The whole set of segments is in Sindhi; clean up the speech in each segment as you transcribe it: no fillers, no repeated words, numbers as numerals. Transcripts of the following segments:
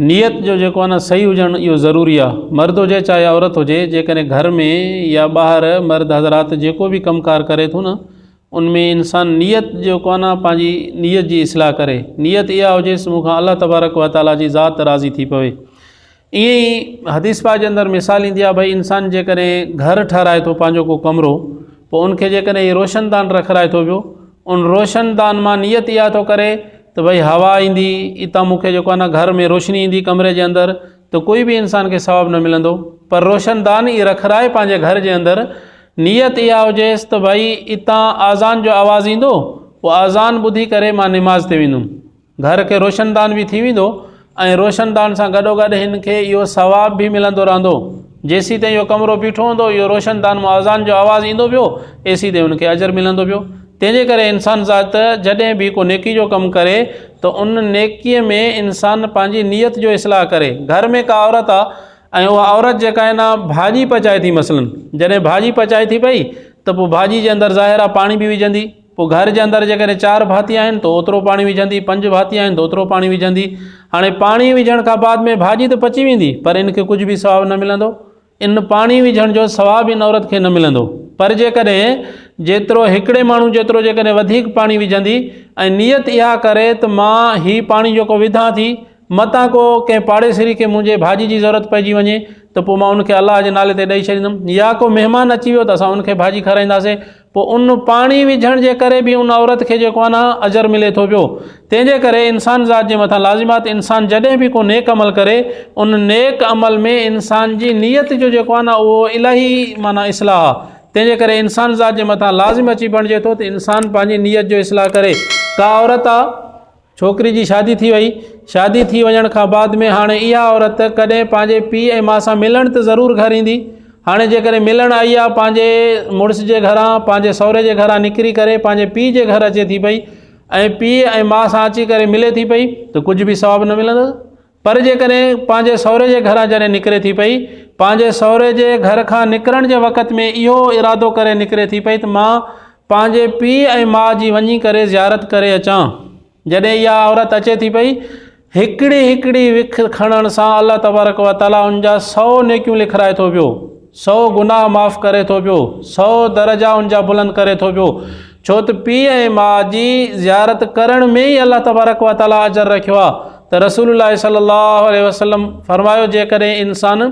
نيت جو جيڪو آهي نه صحيح هجڻ اهو ضروري آهي مرد هجي چاهي عورت هجي جيڪڏهن گهر ۾ يا ٻاهر مرد حضرات جيڪو به ڪم ڪار ڪري ٿو نه ان ۾ انسان نيت جيڪو آهي نه پنهنجي نيت جي اصلاح ڪري نيت اها هجيس مون کان الله تبارڪ وتعاليٰ جي ذات راضي ٿي پوي ائين ئي حديث پاڪ جي اندر مثال ايندي آهي ڀئي انسان جيڪڏهن گهر ٺهرائي ٿو پنهنجو ڪو ڪمرو پوء ان کي جيڪڏهن هي روشن دان رکرائي ٿو پيو ان روشن دان مان نيت اها ٿو ڪري ته ڀئي هوا ايندي اتان مون کي جيڪو آهي نه گهر ۾ روشني ايندي ڪمري جي اندر ته ڪوئي به انسان کي ثواب نه ملندو پر روشن دان ئي رکرائي پنهنجي گهر جي اندر نيت اها هجيس ته ڀئي اتان آذان جو آواز ايندو پوء آذان ٻڌي ڪري مان نماز تي ويندم گهر کي روشندان به ٿي ويندو ۽ روشندان سان گڏوگڏ هن کي اهو ثواب به ملندو رهندو. جيسيتائين اهو ڪمرو بيٺو هوندو اهو روشندان مان اذان جو آواز ايندو پيو ايسيتائين هن کي اجر ملندو پيو. تنهن جي ڪري انسان ذات جڏهن به ڪو نيڪي جو ڪم ڪري ته ان نيڪي ۾ انسان پنهنجي نيت جو اصلاح ڪري. گهر ۾ ڪا عورت آ ۽ اها عورت جيڪا آهي نه ڀاڄي پچائي ٿي مثلاً جڏهن ڀاڄي پچائي ٿي پئي ته پوء ڀاڄي جي اندر ظاهر آ پاڻي به وجهندي. پوء گهر جي اندر جيڪڏهن چار ڀاتي آهن ته اوترو پاڻي وجهندي، پنج ڀاتي آهن ته اوترو پاڻي وجهندي. هاڻي پاڻي وجهڻ کان بعد ۾ ڀاڄي ته پچي ويندي پر ان کي ڪجهه به ثواب نه ملندو. ان پاڻي وجهڻ جو ثواب ان عورت کي نه ملندو. پر جيڪڏهن جيترو هڪڙي ماڻهو جيترو جيڪڏهن وڌيڪ پاڻي وجهندي ۽ نيت اها ڪري ته مان هي پاڻي جيڪو وڌان ٿي متان ڪو ڪنهن پاڙيسري کي منهنجي ڀاڄي جي ضرورت پئجي وڃي ته پوء مان ان کي الله جي نالي تي ڏئي ڇڏيندم يا ڪو مهمان اچي ويو ته اسان ان کي ڀاڄي کارائينداسين پوء ان پاڻي وجهڻ جي ڪري به ان عورت کي جيڪو آهي نه اجر ملي ٿو پيو تنهن جي ڪري انسان ذات جي مٿان لازم آهي ته انسان جڏهن به ڪو نيڪ عمل ڪري ان نيڪ عمل ۾ انسان جي نيت جو جيڪو آهي نه اهو الاهي معنيٰ اصلاح آهي تنهن جي ڪري انسان ذات جي مٿان لازم اچي بڻجي ٿو ته انسان پنهنجي نيت جو اصلاح ڪري ڪا عورت آهي ڇوڪري جي شادي ٿي وئي. شادي ٿي وڃڻ کان بعد ۾ هاڻي اها عورت ڪڏهن پنهنجي پيء ۽ ماء سان ملڻ ته ضرور گهر ايندي. هاڻي جيڪڏهن ملڻ آئي آ پنهنجي مڙس جي گهران، پنهنجي سهري جي گهران نڪري ڪري پنهنجي پيء جي گهر اچي ٿي پئي ۽ پيء ۽ ماء سان اچي ڪري ملي ٿي پئي ته ڪجهه به ثواب نه ملندس. پر جيڪڏهن پنهنجي سهري جي گهران جڏهن نڪري ٿي پئي، پنهنجي سهري جي گهر کان نڪرڻ جي وقت ۾ اهو ارادو ڪري نڪري ٿي پئي ته مان پنهنجي پيء ۽ ماء جي وڃي ڪري زيارت ڪري اچان. جڏهن اها عورت اچي ٿي پئي، هڪڙي هڪڙي وک کڻڻ سان الله تبارڪ و تعاليٰ ان جا سئو نيڪيون لکرائي ٿو پيو. سئو گناهه معاف ڪري ٿو پيو، سئو درجا ان جا بلند ڪري ٿو پيو، ڇو ته پيء ۽ ماء جي زيارت ڪرڻ ۾ ئي الله تبارڪ و تعاليٰ اجر رکيو آهي ته رسول الله صلي الله عليه وسلم فرمايو جيڪڏهن انسان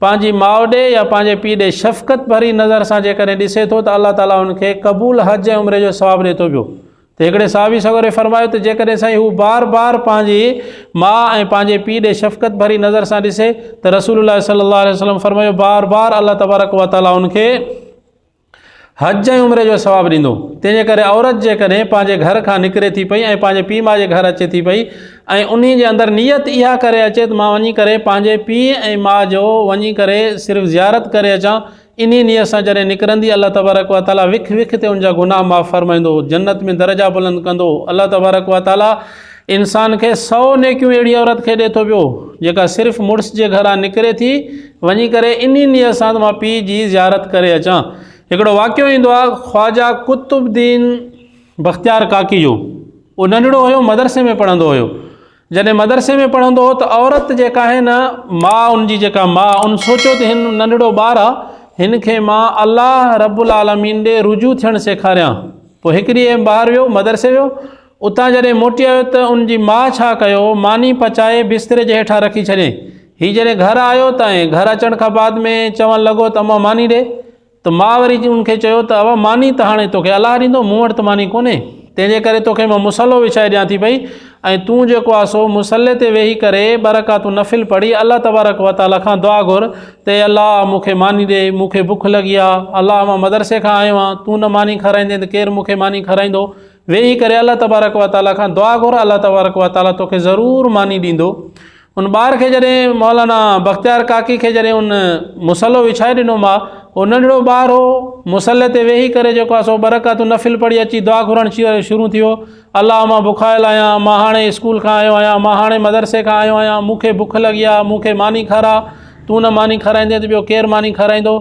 پنهنجي ماء ڏي يا پنهنجي پيء ڏي شفقت ڀري نظر سان جيڪڏهن ڏسي ٿو ته الله تعاليٰ ان کي قبول حج ۽ عمري جو ثواب ڏي ٿو پيو. ته هڪڙي صحابي سڳوري فرمايو ته جيڪڏهن سائين هو بار بار پنهنجي ماء ۽ پنهنجي پيء ڏي شفقت ڀري نظر سان ڏسي ته رسول الله صلي الله عليه وسلم فرمايو بار بار الله تبارڪ و تعالي ان کي حج ۽ عمري جو ثواب ڏيندو. تنهن جي ڪري عورت جيڪڏهن پنهنجي گهر کان نڪري ٿي پئي ۽ پنهنجي پيء ماء جي گهر اچي ٿي پئي ۽ انهي جي اندر نيت اها ڪري اچي ته مان وڃي ڪري پنهنجي پيء ۽ ماء جو وڃي ڪري صرف زيارت ڪري اچان انهيء نيت سان جڏهن نڪرندي، الله تبارڪ و تعاليٰ وک وک تي ان جا گناهه معاف فرمائيندو، جنت ۾ درجا بلند ڪندو. الله تبارڪ و تعاليٰ انسان کي سئو نيڪيون اهڙي عورت کي ڏي ٿو پيو، جيڪا صرف مڙس جي گهران نڪري ٿي، وڃي ڪري انهيء نيت سان ته مان پيء جي زيارت ڪري اچان. هڪڙو واقعو ايندو آهي خواجه قطب الدين بختيار ڪاڪي جو. اهو ننڍڙو هيو، مدرسي ۾ پڙهندو هيو. جڏهن مدرسي ۾ پڙهندو هو ته عورت جيڪا آهي نه ماء ان جي جيڪا ماء ان سوچيو ته هن ننڍڙو ٻار آ هن کي مان الله رب العالمين ڏي رجوع ٿيڻ سيکاريان پوء هڪ ڏينهن ٻاهر ويو مدرسي ويو اتان جڏهن موٽي آيو ته ان جي ماء ڇا ڪيو ماني پچائي بستري جي هيٺان رکي ڇڏيائين هي جڏهن گهر آيو ته ۽ گهر اچڻ کان بعد ۾ چوڻ لڳو ته امان ماني ڏي ته ماء وري ان کي چيو ته ابا ماني ته هاڻي توکي الله ڏيندو، مون وٽ ته ماني ڪونهي، تنهن جي ڪري توکي مان مصلو وڇائي ڏيان ٿي پئي ۽ تون جيڪو آهي سو مصلي تي ويهي ڪري ٻه رڪعتون نفل پڙهي الله تبارڪ و تعاليٰ کان دعا گهر ته اي الله مون کي ماني ڏي، مون کي بک لڳي آهي، الله مان مدرسي کان آيو آهيان، تون نه ماني کارائيندين ته ڪير مون کي ماني کارائيندو، ويهي ڪري الله تبارڪ و تعاليٰ کان دعا گهر، الله تبارڪ و تعاليٰ توکي ضرور ماني ڏيندو. ان ٻار کي جڏهن مولانا بختيار ڪاڪي کي جڏهن ان مصلو وڇائي ڏنو ماء اهو ننڍڙو ٻار هو مصلي تي ويهي ڪري جيڪو آهي سو ٻه رڪعتون نفل پڙهي اچي دعا گهرڻ شروع ٿي ويو الله مان بکايل آهيان مان هاڻي اسڪول کان آيو آهيان مان هاڻي مدرسي کان آيو آهيان مون کي بک لڳي آهي مون کي ماني کاراء تون نه ماني کارائيندين ته ٻيو ڪير ماني کارائيندو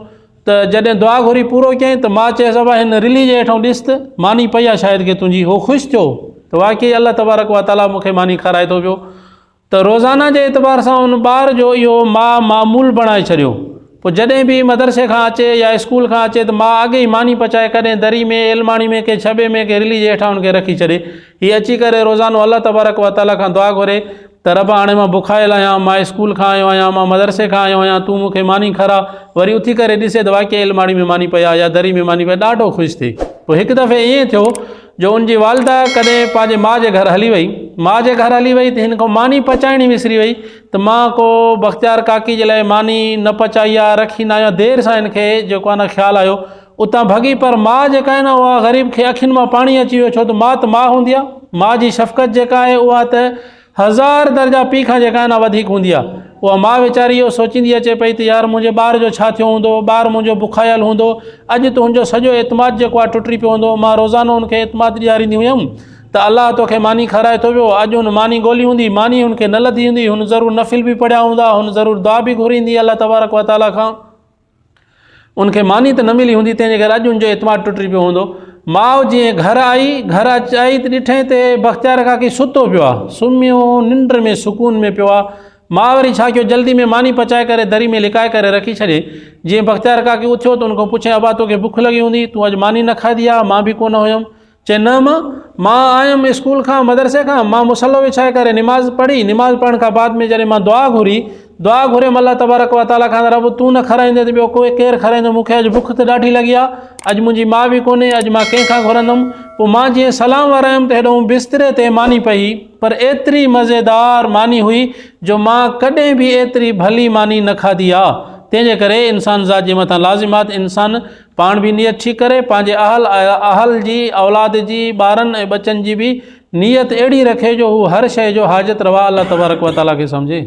ته جڏهن دعا گهري پورو ڪيائين ته ماء چيس ابا هن رلي جي هيٺان ڏس ته ماني پئي آهي شايد ڪي تنهنجي هو خوش ٿيو ته واقعي الله تبارڪ وتعاليٰ مون کي ماني کارائي ٿو پيو. ته روزانه جي اعتبار سان ان ٻار جو اهو ماء معمول بڻائي ڇڏيو. پوء جڏهن به مدرسي کان اچي يا اسڪول کان اچي ته ماء اڳي ئي ماني پچائي ڪڏهن دري ۾ ايلماڻي ۾ ڪنهن ڇٻي ۾ ڪنهن رلي جي هيٺان ان کي رکي ڇڏي. هي اچي ڪري روزانو الله تبارڪ و تعاليٰ کان دعا گهري ته رب هاڻي مان بکايل آهيان، مان اسڪول کان آيو آهيان، مان مدرسي کان آيو آهيان، تون مون کي ماني کاراء. وري اٿي ڪري ڏسي ته واقعي ايلماڻي ۾ ماني پئي آهي يا دري ۾ ماني پئي آهي، ڏاڍو خوش ٿئي. پوء هڪ دفعي ائين ٿيو جو ان جي والده ڪڏهن پنهنجي ماء جي گهر هلي وئي. ماء جي گهر هلي وئي ته هن کان ماني پچائڻ ئي وسري وئي ته مان ڪو بختيار ڪاڪي جي لاء ماني نه پچائي آ، رکي نه آيو آهيان. دير سان هن کي جيڪو آهي نه خيال آيو. اتان ڀڳي پر ماء جيڪا آهي نه اها غريب کي اکين مان پاڻي اچي ويو ڇو ته ماء ته ماء هوندي آهي. ماء جي شفقت جيڪا آهي اها ته هزار درجا پيء کان جيڪا آهي نه وڌيڪ هوندي آهي. اها ماء ويچاري اهو سوچيندي اچي پئي ته يار منهنجي ٻار جو ڇا ٿيو هوندو، ٻار منهنجو بکايل هوندو، اڄ ته هن جو سڄو اعتماد جيڪو آهي ٽٽي پيو هوندو، مان روزانو هن کي اعتماد ڏياريندي هيم ته الله توکي ماني کارائي ٿو پيو، اڄ هن ماني ڳولي هوندي، ماني هن کي نه لڌي هوندي، هن ضرور نفل به پڙهيا هوندا، هن ضرور دعا به گهري هوندي الله تبارڪ وتعاليٰ کان. ان کي ماني ته نه ملي هوندي، تنهن جي ڪري اڄ ان جو اعتماد ٽٽي پيو هوندو. ماء جيئن گهر آئي، گهر آئي ته ڏٺئين ته بختيار ڪاڪي ستو پيو آ، سمهيو ننڊ ۾ سڪون ۾ پيو آ. ماء وري ڇا ڪيو، جلدي ۾ ماني پچائي ڪري دري ۾ لڪائي ڪري رکي ڇڏي. جيئن بختيار ڪاڪي اٿيو ته ان کان پڇيائين، ابا توکي بک لڳي هوندي، تون اڄ ماني نه کاڌي آ، مان به ڪونه هيم. چي نه مان، مان آيم اسڪول کان مدرسي کان، مان مصلو وڇائي ڪري نماز پڙهي، نماز پڙهڻ کان بعد ۾ جڏهن مان دعا گهري، دعا گهريم الله تبارڪ و تعاليٰ کان ته رب تون نه کارائيندين ته ٻيو ڪوئي ڪير کارائيندو، مون کي اڄ بک ته ڏاڍي لڳي آ، اڄ منهنجي ماء به ڪونهي، اڄ مان ڪنهن کان گهرندم، پوء مان جيئن سلام ورايم ته هيڏانهن بستري تي ماني پئي، پر ايتري مزيدار ماني هئي جو مان ڪڏهن به ايتري ڀلي ماني نه کاڌي آ، تنهن جي ڪري انسان ذات جي مٿان لازم آ ته انسان پاڻ به نيت ٺيڪ ڪري، پنهنجي اهل اهل جي، اولاد جي، ٻارن ۽ ٻچن جي به نيت اهڙي رکي جو هو هر شيء جو حاجت روا الله تبارڪ و تعاليٰ کي سمجهي.